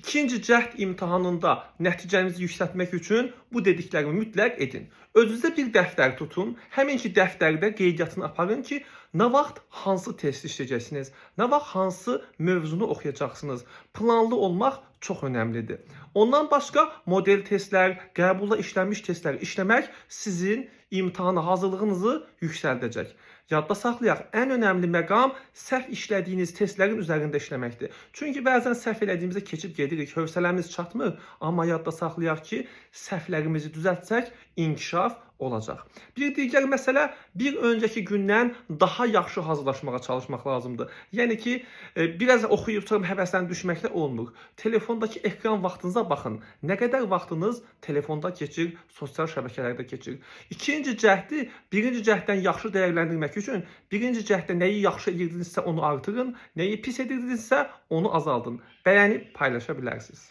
İkinci cəhd imtahanında nəticənizi yüksəltmək üçün bu dediklərimi mütləq edin. Özünüzə bir dəftər tutun. Həminki dəftərdə qeydiyyatını aparın ki, nə vaxt hansı testi işləyəcəksiniz, nə vaxt hansı mövzunu oxuyacaqsınız. Planlı olmaq çox önəmlidir. Ondan başqa model testlər, qəbulda işlənmiş testlər işləmək sizin imtahana hazırlığınızı yüksəldəcək. Yadda saxlayaq, ən önəmli məqam səhv işlədiyiniz testlərin üzərində işləməkdir. Çünki bəzən səhv elədiyimizdə keçib gedirik, hövsələmiz çatmır, amma yadda saxlayaq ki, səhvlərimizi düzəltsək inkişaf olacaq. Bir digər məsələ, bir öncəki gündən daha yaxşı hazırlaşmağa çalışmaq lazımdır. Yəni ki, biraz oxuyub sonra həvəsdən düşməklə olmur. Telefondakı ekran vaxtınıza baxın. Nə qədər vaxtınız telefonda keçir, sosial şəbəkələrdə keçir. İkinci cəhdi birinci cəhddən yaxşı dəyərləndirmək üçün birinci cəhddə nəyi yaxşı edirdinizsə onu artırın, nəyi pis edirdinizsə onu azaldın. Bəyənib paylaşa bilərsiniz.